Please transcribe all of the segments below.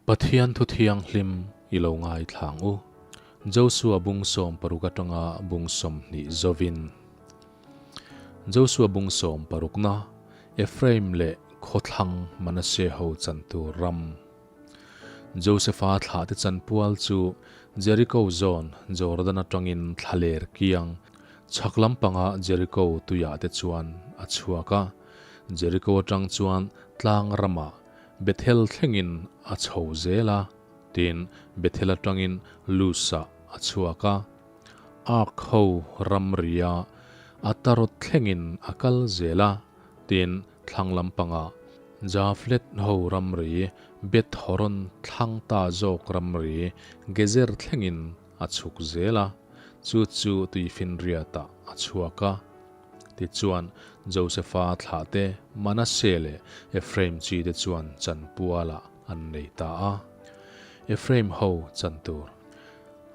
Pathian thu thianghlim i lo ngaithla ang u. Josua bung 60 atanga bung 20 zovin. Josua bung 60na, Ephraim leh khawthlang Manasseh ho chan tur ram. Josefa thlahte chanpual chu Jeriko zawn Jordan atangin thlaler kiang chhak lampanga Jeriko tuiah te chuan a chhuak a. Jeriko atang chuan tlang ramah Bethel thlengin a chho zel a, tin, Bethel atangin Luz-ah a chhuak a. Ark ho ramria Ataroth thlengin a kal zel a, tin, thlang lampangah Jaflet ho ramri, Beth Horon thlang ta zawk ramri Gezer thlengin a chhuk zel a, chu chu tuifinriatah a chhuak a. Tichuan, Josefa thlahte Manasseh leh Ephraim chite chuan chanpualah an nei ta a. Ephraim ho chan tur.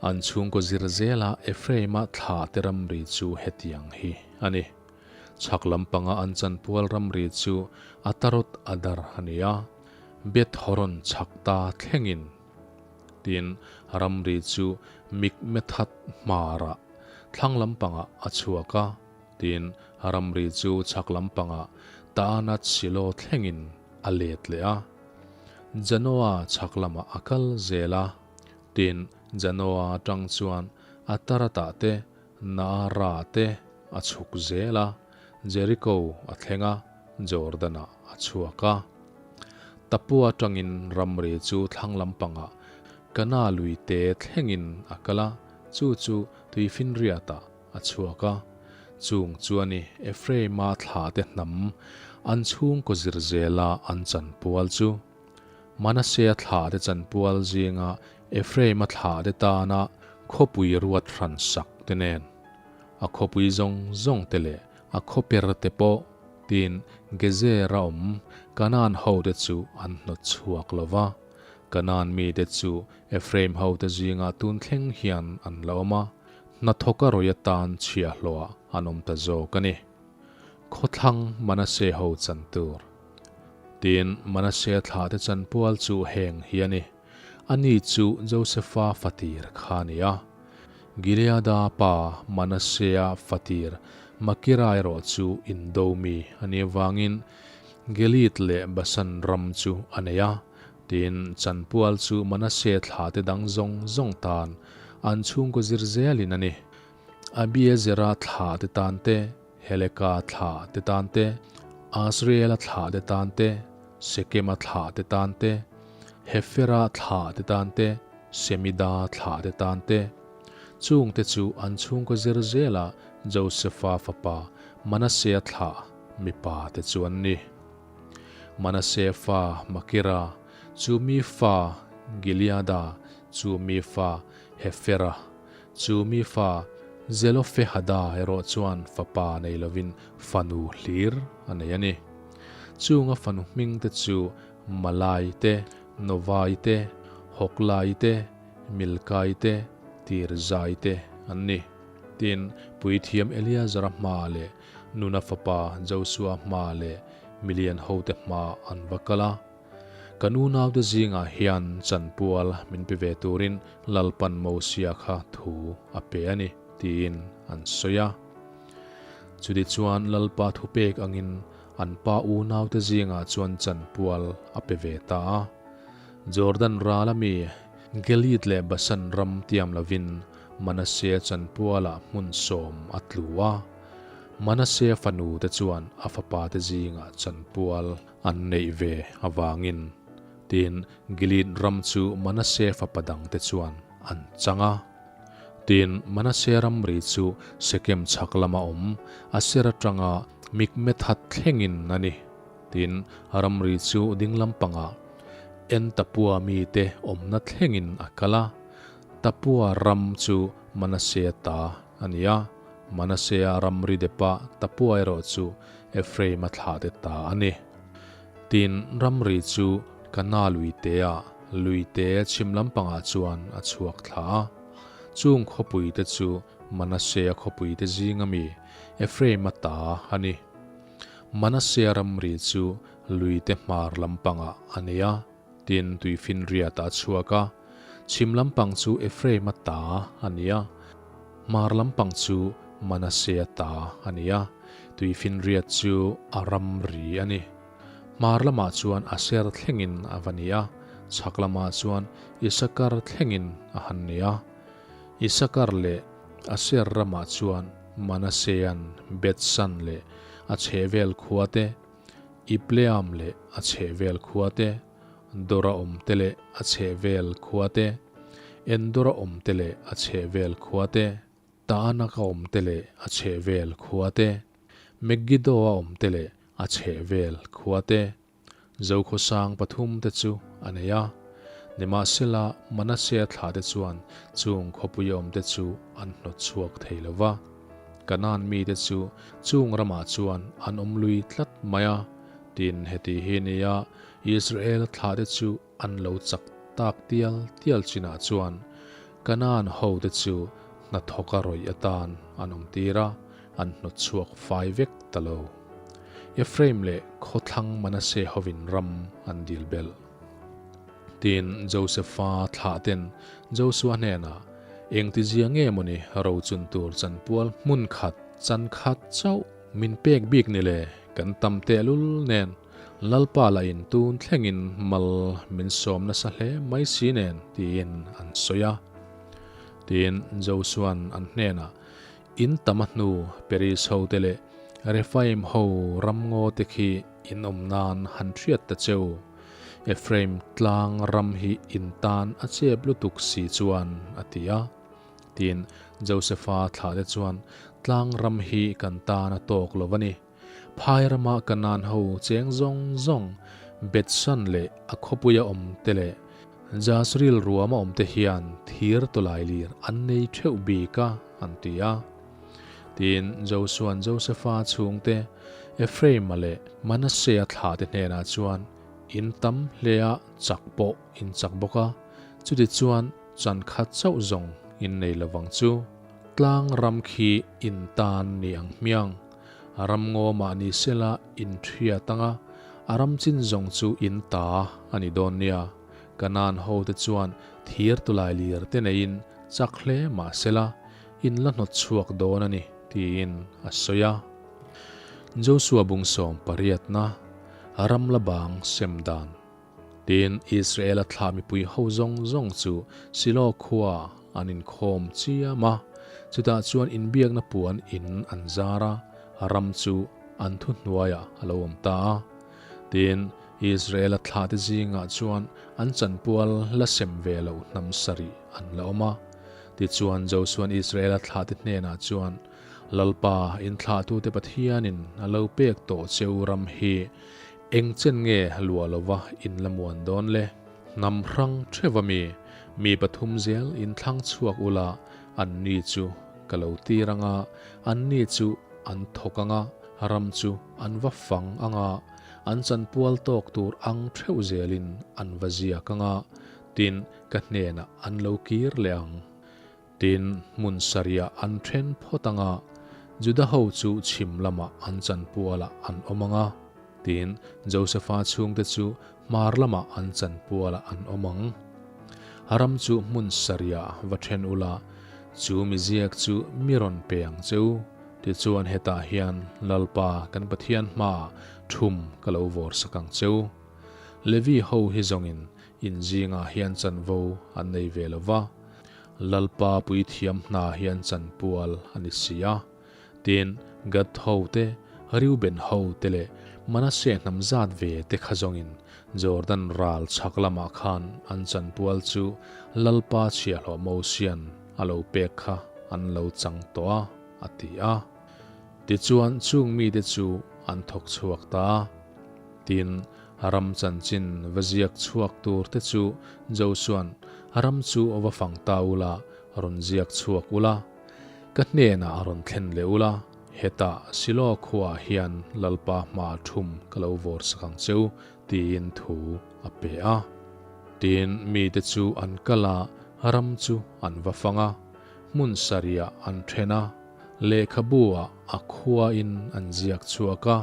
An chhungkaw zir zela Ephraim-a thlahte ramri chu hetiang hi a ni. Chhak lampanga an chanpual ramri chu Ataroth Adar a ni a, Beth Horon chhak ta thlengin. Tin, ramri chu Mikmethath hmarah thlang lampangah a chhuak a, tin, ramri chu chhak lampangah Taanath Silo thlengin a let leh a. Janoa chhak lamah a kal zel a, tin, Janoa atang chuan Ataratah te, Naara te a chhuk zel a, Jeriko a thleng a, Jordan-ah a chhuak a. Tapua atangin ramri chu thlang lampangah Kana lui te thlengin a kal a, chu chu tuifinriatah a chhuak a. Chung chuan i Ephraim-a thlate hnam an chhungkaw zir zela an chanpual chu. Manasseh-a thlate chanpual zinga Ephraim-a thlate tana khawpui ruat hran sak te nen, a khawpui zawng zawng te leh a khawper te pawh tin Gezer-a awm Kanaan hote chu an hnawt chhuak lo va. Kanaan mite chu Ephraim hote zingah tun thleng hian an la awm a, hnathawka rawih atan chhiahhlawhah an awm ta zawk a ni. Khawthlang Manasseh ho chan tur. Tin, Manasseh thlahte chanpual chu heng hi a ni. Ani chu Josefa fatir kha a ni a. Gileada pa Manasseh-a fatir Makira erawh chu indo mi a nih avangin Gilead leh Basan ram chu a nei a. Tin, chanpual chu Manasseh thlahte dang zawng zawng tan an chhungkaw zir zelin a ni. Abiezera thlahte tan te, Heleka thlahte tan te, Asriela thlahte tan te, Sekema thlahte tan te, Hefera thlahte tan te, Semida thlahte tan te. Chungte chu an chhungkaw zir zela Josefa fapa Manasea thlah mipa te chu an ni. Manasea fa Makira, chu mi fa Gileada, chu mi fa Hefera. Chu mi fa Zelofehada erawh chuan fapa nei lovin fanu hlir a nei a ni. Chunga fanu hming te chu Malai te, Novai te, Hoklai te, Milkai te, Tirzai te an ni. Tin, Puithiam Eleazara hma leh Nuna fapa Josua hma leh milian hote hma an va kal a. Kan unaute zingah hian chanpual min pe ve turin Lalpan Mosia kha thu a pe a ni, tiin an sawi a. Chutichuan Lalpa thupek angin an pa unaute zingah chuan chanpual a pe ve ta a. Jordan rala mi Gilead leh Basan ram tiam lovin Manasseh chanpualah hmun sawm a tlu a. Manasseh fanute chuan a fapate zingah chanpual An neih ve avangin, tiin Gilead ram chu Manasseh fapa dangte chuan an chang a. Tin, Manasseh ramri chu Sekem chhak lama awm Aser atanga Mikmethath thlengin a ni. Tin, ramri chu ding lampangah En-Tapua mite awmna thlengin a kal a. Tapua ram chu Manasseh ta a ni a. Manasea ramri depa Tapua erawh chu Ephraim-a thlahte ta a ni. Tin, ramri chu Kana luitea luite chhim lampangah chuan a chhuak thla a. Chung khawpuite chu Manasea khawpuite zinga mi Ephraim-a ta a ni. Manasea ramri chu luite hmar lampangah a ni a. Tin, tuifinriat a chhuak a, chhim lampang chu Ephraim-a ta a ni a, hmar lampang chu Manasseh-a ta a ni a, tuifinriat chu a ramri a ni. Hmar lamah chuan Aser thlengin a va ni a, chhak lamah chuan Isakar thlengin a han ni a. Isakar leh Aser ramah chuan Manasseh-a'n Bethsan leh a chhehvel khua te, Ipleam leh a chhehvel khua te, Dora awm te leh a chhehvel khua te, Endora awm te leh a chhehvel khua te, Taanaka awm te leh a chhehvel khua te, Megiddo-a awm te leh a chhehvel khua te, Zokhawsang pathum te chu a nei a. Nimahsela, Manasseh thlah te chuan chung khawpui awm te chu an hnawt chhuak thei lo va. Kanaan mite chu chung ramah chuan an awm lui tlat mai a. Tin, heti hi nia Israel thlah te chu an lo chak tak tial tial chinah chuan Kanaan hote chu hnathawka rawih atan an awm tir a, an hnawt chhuak fai vek ta lo. Ephraim leh khawthlang Manasseh hovin ram an dil belh. Tin, Josefa thlah ten Josua hnenah, Engtizia nge mawni rochun tur chanpual hmun khat chan khat chauh min pek bik ni le, kan tam tehlul nen Lalpa lah in tun thlengin mal min sawm nasa hle mai si nen, tiin an sawi a. Tin, Josua'n an hnenah, In tam a hnu Peris ho te leh Rephaim ho ramngaw te khi in awm nan han hriat ta cheu. Ephraim tlang ram hi in tan a chep lutuk si chuan, a ti a. Tin, Josefa thlah te chuan, Tlang ram hi kan tan a tawk lo a ni. Phai rama Kanaan ho cheng zawng zawng, Bethshan leh a khawpuia awm te leh Jazreel ruama awm te hian thir tawlai lir an nei theuh bik a, an ti a. Tin, Josua'n Josefa chhungte, Ephraim-a leh Manasseh-a thlahte hnenah chuan, In tam hle a, chak pawh in chak bawk a, chutichuan chan khat chauh zawng in nei lovang chu. Tlang ram khi in tan ni ang hmiang. A ram ngaw mah ni sela in thiat ang a, a ram chin zawng chu in ta a ni dawn nia. Kanaan hote chuan thir tulai lir te neiin chak hle mah sela in la hnawt chhuak dawn a ni, tiin a sawi a. Josua bung sawm pariatna, ram la bang sem dan. Tin, Israela thlah mipui ho zawng zawng chu Silo khua an inkhawm chiam a, chutah chuan inbiakna puan in an zar a, ram chu an thuhnuaiah a lo awm ta a. Tin, Israela thlahte zingah chuan an chanpual la sem ve loh hnam sarih an la awm a. Tichuan, Josua'n Israela thlahte hnenah chuan, Lalpa, in thlahtute Pathianin a lo pek tawh cheu ram hi Eng chen nge luah lova in la muan dawn le? Hnam hrang theuh a mi, mi pathum zel in thlang chhuak ula, an ni chu ka lo tir ang a, an ni chu an thawk ang a, ram chu an va fang ang a, an chanpual tawk tur ang theuh zelin an va ziak ang a, tin ka hnenah an lo kir leh ang. Tin, hmun sarihah an then phawt ang a, Juda ho chu chhim lamah an chanpualah an awm ang a, tin, Josefa chhungte chu hmar lamah an chanpualah an awm ang. A ram chu hmun sarihah va then ula, chu mi ziak chu mi rawn pe ang che u. Tichuan hetah hian Lalpa kan Pathian hmaah thum ka lo vawr sak ang che u. Levi ho hi zawngin in zingah hian chanvo an nei ve lo va, Lalpa puithiam hna hian chanpual a ni si a. Tin, Gad ho te, Reuben ho te leh Manasseh hnam zat ve te kha zawngin Jordan ral chhak lamah khan an chanpual chu Lalpa chhiahhlawh Mosian a lo pek kha an lo chang tawh a, a ti a. Tichuan chung mite chu an thawk chhuak ta a. Tin, ram chanchin va ziak chhuak tur te chu Josua'n ram chu va fang ta ula, rawn ziak chhuak ula, ka hnenah rawn thlen leh ula, hetah Silo khuaah hian Lalpa hma thum ka lo vawr sak ang cheu, tiin thu a pe a. Tin, mite chu an kal a, ram chu an va fang a, hmun sarihah an then a, lehkhabu-ah a khuain an ziak chhuak a.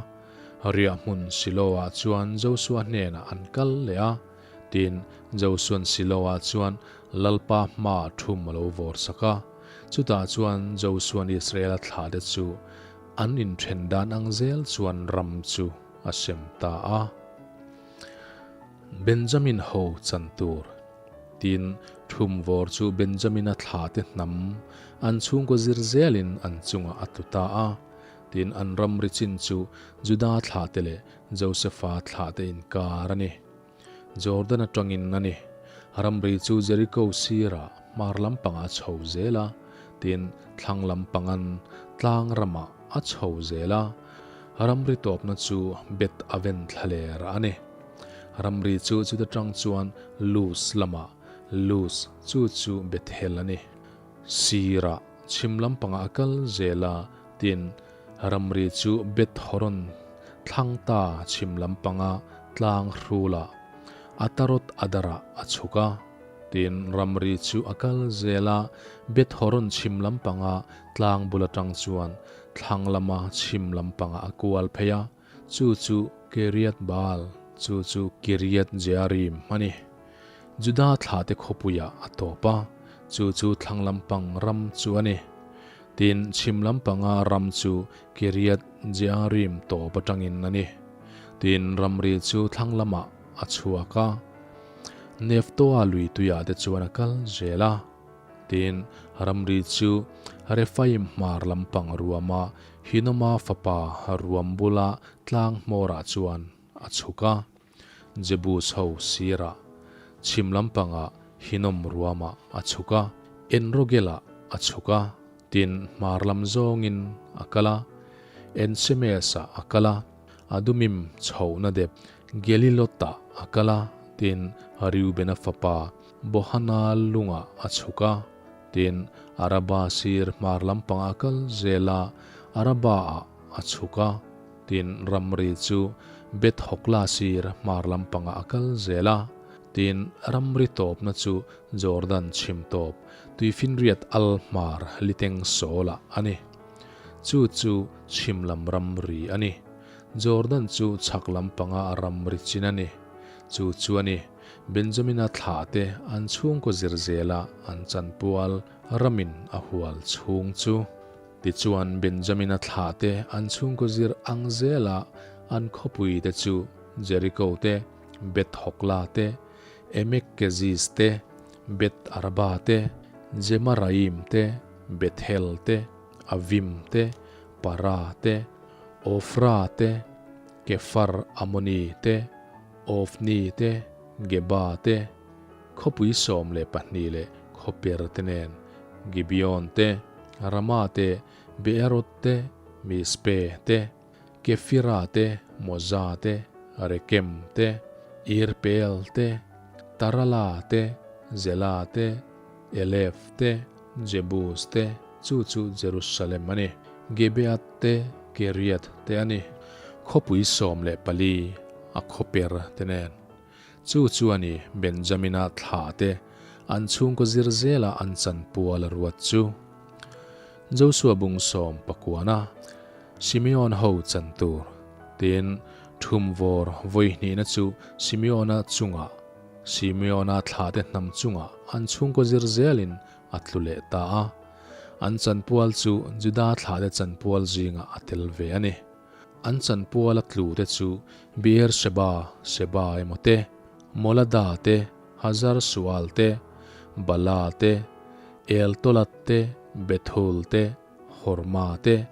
Riahhmun Silo-ah chuan Josua hnenah an kal leh a. Tin, Josuan Siloah chuan Lalpa hmaah thum a lo vawrsak a. Chutah chuan Josuan Israela thlahte chu an inthen dan ang zel chuan ram chu a sem ta a. Benjamin ho chan tur. Tin, thum vawr chu Benjamina thlahte hnam an chhungkaw zir zelin an chungah a tlu ta a. Tin, an ramri chin chu Juda thlahte leh Josefa thlahte inkar a ni. Jordan atangin a ni. Ramri chu Jeriko sirah hmar lampangah a chho zel a, tin, thlang lampangan tlang ramah a chho zel a. Ramri tawpna chu Beth Aven thlaler a ni. Ramri chu chuta tang chuan Luz lamah, Luz chu chu Bethel a ni. Sirah chhim lampangah a kal zel a, tin, Ramri chu Beth Horon thlang ta chhim lampanga tlang hrulah Ataroth Adarah a chhuk a. Tin, ramri chu a kal zel a, Beth Horon chhim lampanga tlang bul atang chuan thlang lama chhim lampangah a kual phei a, chu chu Kiriath Baal, chu chu Kiriath Jearim a ni. Juda thlate khawpuiah a tawp a, chu chu thlang lampang ram chu a ni. Tin, chhim lampanga ram chu Kiriath Jearim tawp atangin a ni. Tin, ramri chu thlang lamah a chhuak a, Neftoa lui tuiah te chuan a kal zel a. Tin, ramri chu Refaim hmar lampang ruama Hinoma fapa ruam bula tlang hmawrah chuan a chhuk a. Jebus ho sirah chhim lampangah Hinnom ruamah a chhuk a, En-rogelah a chhuk a, tin hmar lam zawngin a kal a, En-shemesh-ah a kal a, Adumim chhohna dep Gelilot-ah a kal a, tin Reubena fapa Bohana lungah a chhuk a, tin Araba sir hmar lampangah a kal zel a, Araba-ah a chhuk a. Tin, ramri chu Beth Hogla sir hmar lampangah a kal zel a. Tin, ramri tawpna chu Jordan chhim tawp, tuifinriat al hmar liteng sawlah a ni. Chu chu chhim lam ramri a ni. Jordan chu chhak lampanga ramri chin a ni. Chu chu a ni, Benjamina thlahte an chhungkaw zir zela an chanpual ramin a hual chhung chu. Tichuan, Benjamina thlahte an chhungkaw zir ang zela an khawpuite chu Jeriko te, Beth Hogla te, Emek Keziz te, Beth Araba te, Zemaraim te, Bethel te, Avim te, Para te, Ofra te, Kefar Amoni te, Ofni te, Geba te, Khawpui 12 leh khawper te nen, Gibeon te, Rama te, Beeroth te, Mizpe te, Kefira te, Moza te, Rekem te, Irpeel te, Tarala te, Zela te, Elef te, Jebus te, chu chu Jerusalem a ni, Gibeath te, Kiriath te a ni, khawpui 14 a khawper te nen. Chu chu a ni Benjamina thla te an chhungkaw zir zela an chanpual a ruat chu. Josua bung sawm pakuana Simeon ho chan tur tin thum vawr vawi hnihna chu Simeona chungah Simeona thla te hnam chungah an chhungkaw zir zelin a tlu leh ta a. An chanpual chu Juda thla te chanpual zingah a tel ve a ni. An chanpuala tlu te chu Beer-sheba, Sheba emaw te, Molada te, Hazar-sual te, Bala te, Eltolat te, Bethul te, Horma te,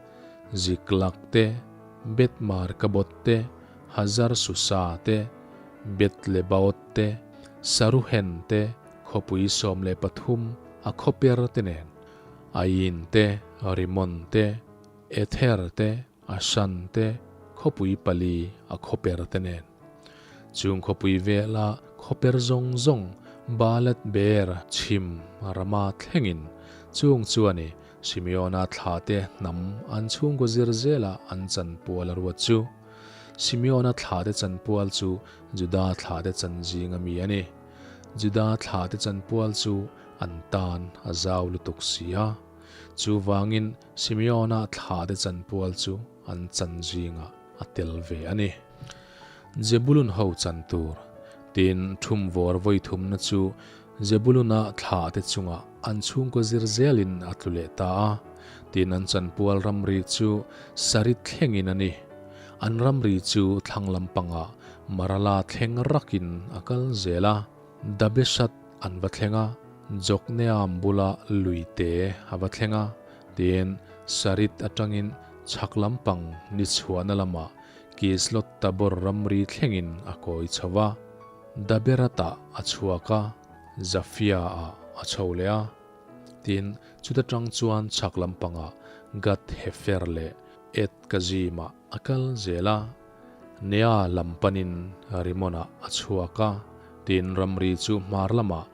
Ziklag te, Beth-markabot te, Hazar-susa te, Beth-lebaot te, Saruhen te, khawpui 13 a khawper te nen, Ain te, Rimon te, Ether te, Ashan te, khawpui pali a khawper te nen. Chung khawpui vela khawper zawng zawng Baalat Beer chhim rama thlengin chung chuan i Simeona thla te hnam an chhungkaw zir zela an chanpual a ruat chu. Simeona thla te chanpual chu Juda thla te chan zinga mi a ni. Juda thla te chanpual chu an tan a zau lutuk si a. Chuvangin Simeona thlate chanpual chu an chan zingah a tel ve a ni. Zebulun ho chan tur. Tin, thumvawr vawi thumna chu Zebuluna thlahte chungah an chhungkaw zir zelin a tlu leh ta a. Tin, an chanpual ramri chu Sarit thlengin a ni. An ramri chu thlang lampangah Marala thleng rakin a kal zel a. Dabeshat an va thleng a, Jokneam bula lui te a va thleng a. Tin, Sarit atangin chhak lampang ni chhuahna lamah Kislot Tabor ramri thlengin a kawi chho va, Daberat-ah a chhuak a, Zafia-ah a chho leh a. Tin, chuta tang chuan chhak lampangah Gath-hefer leh Et-kazim-ah a kal zel a. Nea lam panin Rimon-ah a chhuak a, tin ramri chu hmar lamah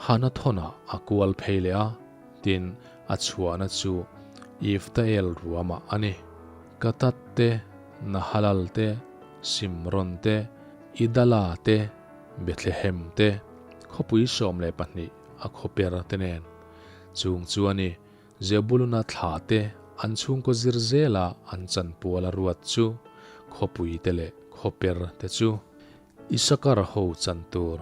Hanathon-ah a kual phei leh a, tin a chhuahna chu Iftael ruamah a ni. Katat te, Nahalal te, Simron te, Idala te, Bethlehem te, khawpui 12 a khawper te nen. Chung chu a ni. Zebuluna thla te an chhungkaw zir zela an chanpual a ruat chu khawpui te leh khawper te chu Isakar ho chan tur.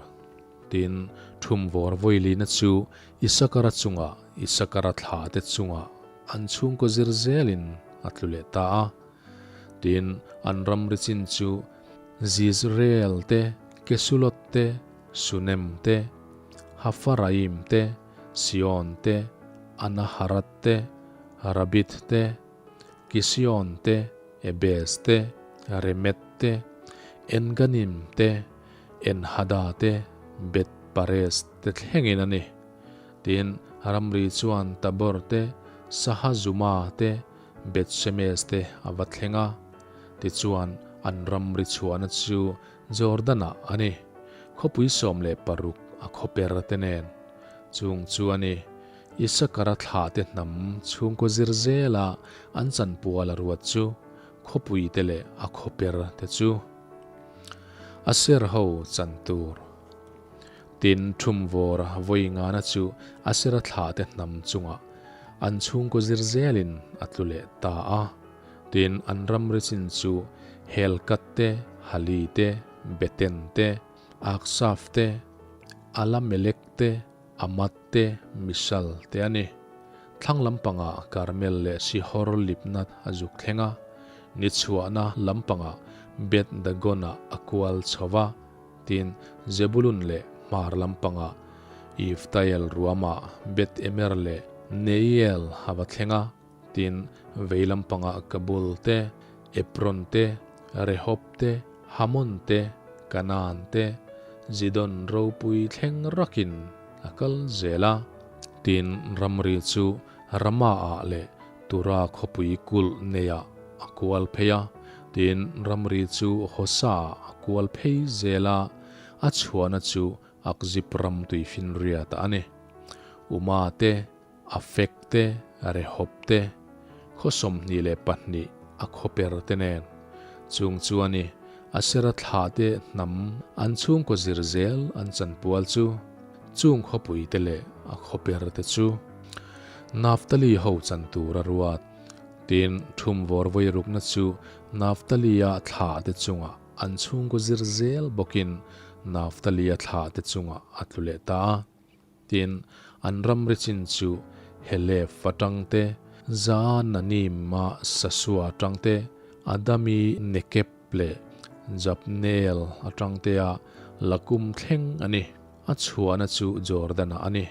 Tin, thumvawr vawilina chu Isakara chungah Isakara thla te chungah an chhungkaw zir zelin a tlu leh ta a. Tin, an ramri chin chu Jizreel te, Kesulot te, Sunem te, Hafaraim te, Sion te, Anaharat te, Rabith te, Kision te, Ebez te, Remet te, Enganim te, Enhada te, Beth-pares te thlengin a ni. Tin, ramri chuan Tabor te, Sahazuma te, Beth-shemes te a va thleng a. Tichuan, an ramri chhuahna chu Jordan-ah a ni. Khawpui 16 a khawper te nen. Chung chu a ni. Isakara thlahte hnam chhungkaw zir zela an chanpual a ruat chu khawpui te leh a khawper te chu a ser ho chan tur. Tin, thumvawr vawi ngana chu a sera thlahte hnam chungah an chhungkaw zir zelin a tlu leh ta a. Tin, an ramri chin chu Helkat te, Hali te, Beten te, Aksaf te, Alamelek te, Amad te, Mishal te a ni. Thlang lampangah Karmel leh Sihor Libnath a zuk thleng a, ni chhuahna lampangah Beth Dagon-ah a kual chho va, tin, Zebulun leh hmar lampangah Iftael ruamah Beth Emer leh Neiel a va thleng a, Tin, vei lampangah Kabul te, Epron te, Rehob te, Hamon te, Kanaan te, Zidon ropui thleng rakin a kal zel a. Tin, ramri chu Rama-ah leh Tura khawpui kulh neiah a kual phei a. Tin, ramri chu Hosa-ah a kual phei zel a, a chhuahna chu Akzip ram tuifinriatah a ni. Uma te, Afek te, Rehob te, khaw 22 a khawper te nen. Chung chu a ni, Asera thlah te hnam an chhungkaw zir zel an chanpual chu, chung khawpui te leh a khawper te chu Naphtali ho chan tur a ruat. Tin, thumvawr vawi rukna chu Naphtali-a thlah te chungah an chhungkaw zir zel bawkin Naphtali-a thlah te chungah a tlu leh ta a. Tin, an ramri chin chu Helef atang te, Zaananima Sasua atang te, Adami Nekeb leh Jabneel atang tea Lakum thleng a ni. A chhuahna chu Jordan-ah a ni.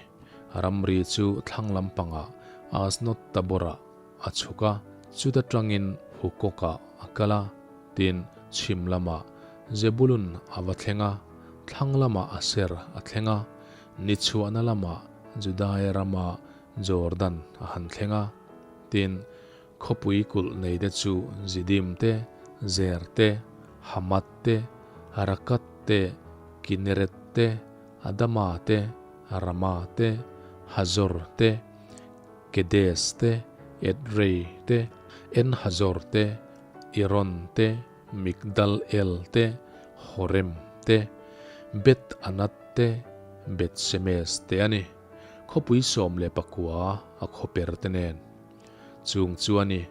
Ramri chu thlang lampangah Asnot Tabor-ah a chhuk a, chuta tangin Hukok-ah a kal a. Tin, chhim lamah Zebulun a va thleng a, thlang lamah Aser a thleng a, ni chhuahna lamah Judaia rama Jordan a han thleng a. Tin, khawpui kulh nei te chu Zidim te, Zer te, Hamath te, Rakat te, Kineret te, Adama te, Rama te, Hazor te, Kedes te, Edrei te, En-Hazor te, Iron te, Migdal El te, Horem te, Beth Anath te, Beth Shemesh te a ni. Khawpui 19 a khawper te nen. Chung chu a ni.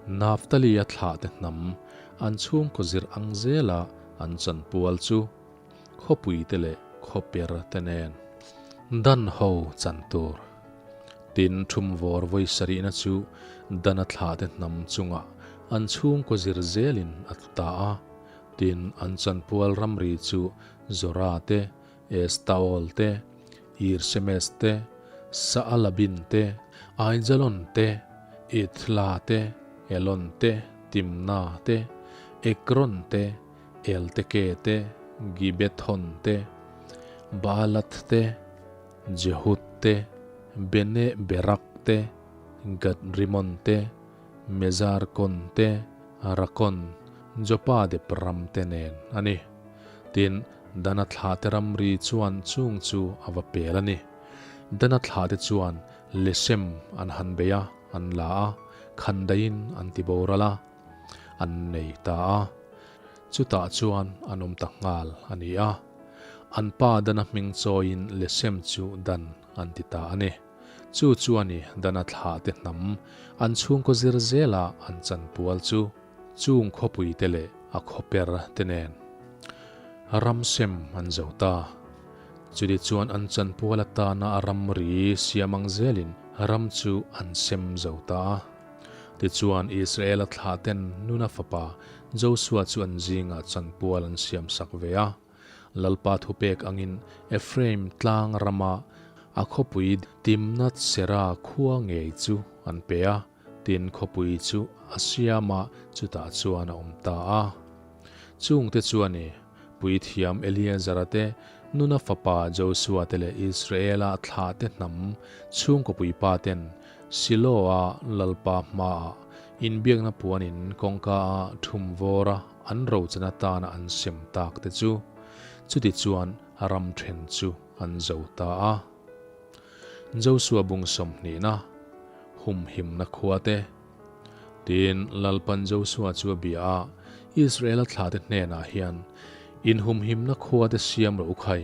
Naphtali a thlah te hnam an chhungkaw zir ang zela an chanpual chu. khawpuite leh khawper te nen. Dan ho chan tur. Tin, thumvawr vawi sarihna chu Dana thlahte hnam chungah an chhungkaw zir zelin a tlu ta a. Tin, an chanpual ramri chu Zora te, Estaol te, Ir-Shemesh te, Saalabin te, Aijalon te, Ithla te, Elon te, Timna te, Ekron te, Elteke te, Gibethon te, Baalath te, Jehud te, Bene-Berak te, Gad-Rimon te, Mejarkon te, Rakon, Jopa dep ram te nen a ni. Tin, Dana thlahte ramri chuan chung chu a va pel a ni. Dana thlahte chuan Leshem an han bei a, an la a, khandaiin an ti boral a, an nei ta a. Chutah chuan an awm ta nghal a ni a. An pa Dana hming chawiin Leshem chu Dan an ti ta a ni. Chu chu a ni Dana thlahte hnam an chhungkaw zir zela an chanpual chu. Chung khawpuite leh a khawper te nen ram sem an zo ta. Chutih chuan an chanpual atana a ramri siam ang zelin ram chu an sem zo ta a. Tichuan Israela thlahten Nuna fapa Josua chu an zingah chanpual an siam sak ve a. Lalpa thupek angin Ephraim tlang rama a khawpui Timnath-sera khua ngei chu an pe a. Tin, khawpui chu a siam a, chutah chuan a awm ta a. Chungte chuan i puithiam Eleazara te, Nuna fapa Josua te leh Israela thlahte hnam chhungkaw puipa ten Shiloh-a Lalpa hmaah inbiakna puanin kawngka-a thum vawra an rochan atana an sem tak te chu, chutichuan ram then chu an zo ta a. Josua bung sawmhnihna, humhimna khua te. Tin, Lalpan Josua chu a bia a, Israela thlate hnenah hian, Inhumhimna khua te siam rawh u khai,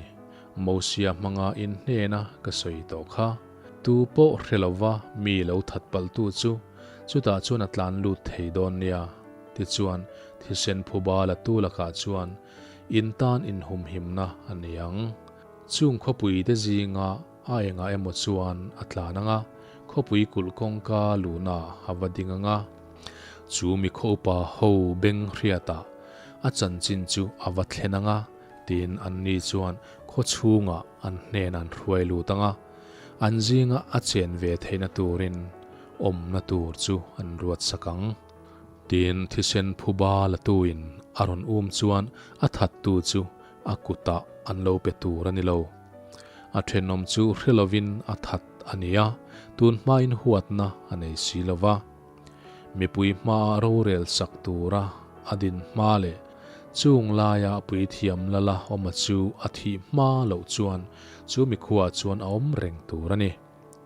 Mosia hmanga in hnena ka sawi tawh kha. Tu pawh hre lova mi lo that palhtu chu chutah chuan a tlan lut thei dawn nia. Tichuan, thisen phuba latu lakah chuan in tan inhumhimna a ni ang. Chung khawpui te zinga a engah emaw chuan a tlan ang a, khawpui kulh kawngka luhna a va ding ang a. Chu mi khaw upa ho beng hriatah a chanchin chu a va thlen ang a, tiin anni chuan khaw chhungah an hnen an hruai lut ang a, an zinga a chen ve theihna turin awmna tur chu an ruat sak ang. Tin, thisen phuba latuin a rawn um chuan a thattu chu A kutah an lo pe tur a ni lo. A thenawm chu hre lovin a that a ni a, tun hmain huatna a nei si lo va. Mipui hmaah rorel sak tura a din hma leh chung laia puithiam lala awma chu a thih hma loh chuan chu mikhuaah chuan a awm reng tur a ni.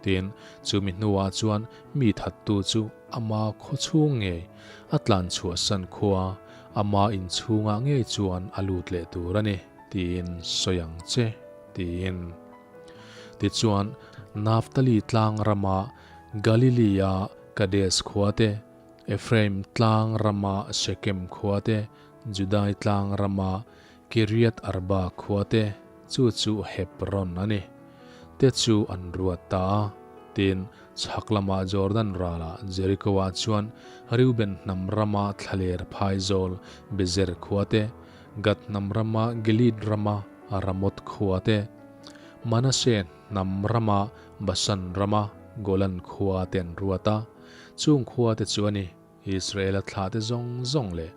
Tin, chumi hnuah chuan mi thattu chu ama khaw chhung ngei a tlan chhuahsan khua, ama inchhungah ngei chuan a lut leh tur a ni, tiin sawi ang che, tiin. Tichuan, Naphtali tlang rama Galilea Kades khua te, Ephraim tlang rama Shekem khua te, Judai tlang rama Kiriath Arba khua te, chu chu Hebron a ni. Te chu an ruat ta a. Tin, chhak lamah Jordan ralah Jericho-ah chuan Reuben hnam rama thlaler phaizawl Bezer khua te, Gad hnam rama Gilead rama Ramoth khua te, Manasseh hnam rama Bashan rama Golan khua te an ruat a. Chung khua te chu a ni. Israela thlahte zawng zawng leh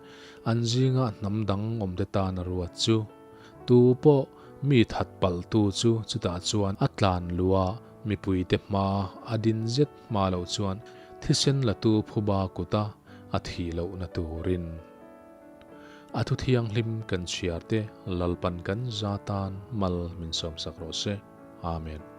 an zinga hnam dang awmte tan a ruat chu, tu pawh mi that palhtu chu chutah chuan a tlan luh a, mipuite hma a din zet hma loh chuan thisen latu phuba kuta a thih lohna turin. A thu thianghlim kan chhiarte Lalpan kan za tan mal min sawmsak rawh se. Amen.